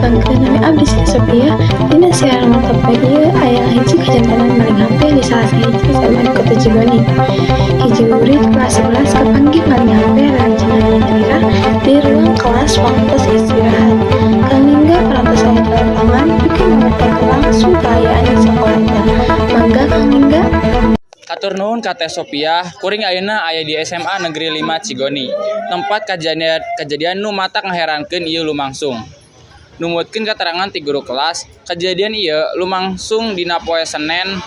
Tepangkeun, nami abdi Siti Sopiah. Dina siaran Warta poe ieu aya hiji kajantenan maling HP di salah sahiji SMA di Kota Cigoni. Hiji murid kelas 11 kapanggih maling HP rerencangan nyalira di ruang kelas waktos istirahat. Kang Lingga parantos aya di lapangan pikeun ngawartakeun langsung kaayaan di sakola eta. Mangga, Kang Lingga. Hatur nuhun ka Teh Sopiah, kuring ayeuna aya di SMA Negeri 5 Cigoni. Tempat kejadian nu matak ngaherankeun ieu lumangsung. Numutkeun katerangan ti guru kelas, kejadian ieu lumangsung dina poe Senen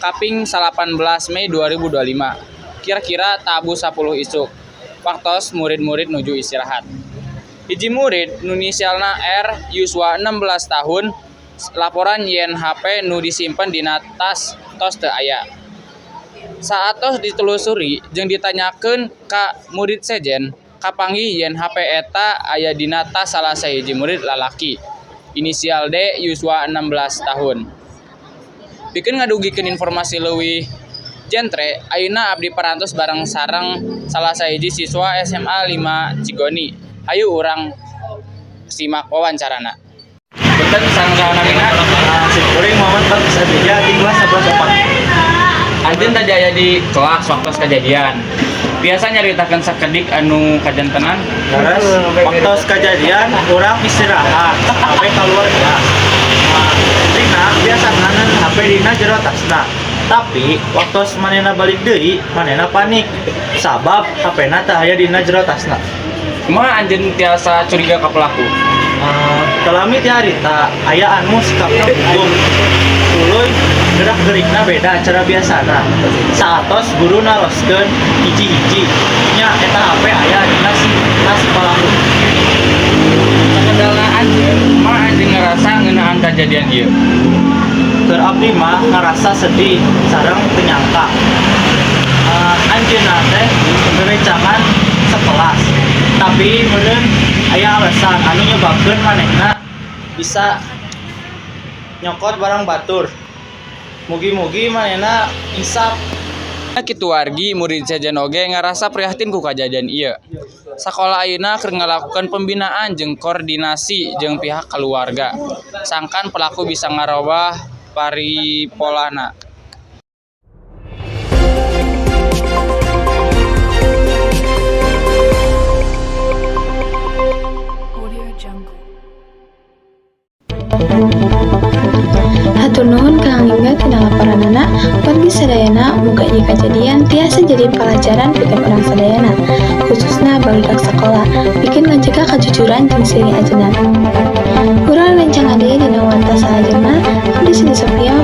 kaping 18 Mei 2025. Kira-kira tabuh 10 isuk. Waktos murid-murid nuju istirahat. Hiji murid nu inisialna R yuswa 16 tahun laporan yen HP nu disimpen dina tas tos teu aya. Saatos ditelusuri jeung ditanyakeun ka murid sejen, kapanggih yen HP eta aya dina tas salah sahiji murid lalaki, inisial D yuswa 16 tahun. Pikeun ngadugikeun informasi leuwih jentre, ayeuna abdi parantos bareng sareng salah sahiji siswa SMA 5 Cigoni. Hayu urang simak wawancarana. Punten, sareng saha namina? Kuring Muhammad Bagus Adija di kelas 11 4. Anjeun tadi aya di kelas waktu kejadian. Biasa nyaritakeun sakedik anu kajantenan? Terus waktu kejadian urang istirahat, HP keluar kelas. Nah, dina biasa nganan HP dina jero tasna. Tapi waktu manehna balik deui, manehna panik. Sabab HP-na teu aya dina jero tasna. Kumaha anjeun tiasa curiga ka pelaku? Teu lami ti harita aya anu sikapna gugup. Tuluy gerak gerikna beda cara biasana. Saatos guru naroskeun hiji-hiji nya eta HP aya dina si tas pelaku. Sakendalna anjeun, kumaha anjeun ngerasa ngeunaan kejadian ieu? Keur abdi mah ngerasa sedih sareng teu nyangka. Anjeunna teh rerencangan sekelas. Tapi meureun aya alasan anu nyebabkeun manehna bisa nyokot barang batur. Mugi-mugi manehna insaf. Kitu wargi, murid sejen oge ngarasa prihatin ku kajadian ieu. Sakola ayeuna keur ngalakukeun pembinaan jeung koordinasi jeung pihak keluarga. Sangkan pelaku bisa ngarobah paripolana. Audio Jungle. Hatur nuhun Kang Lingga tina laporanana. Wargi sadayana, muga ieu kajadian tiasa jadi palajaran pikeun urang sadayana, khususna barudak sakola, pikeun ngajaga kajujuran jeung silih ajengan. Urang rerencangan deui dina warta salajengna. Abdi Siti Sopiah.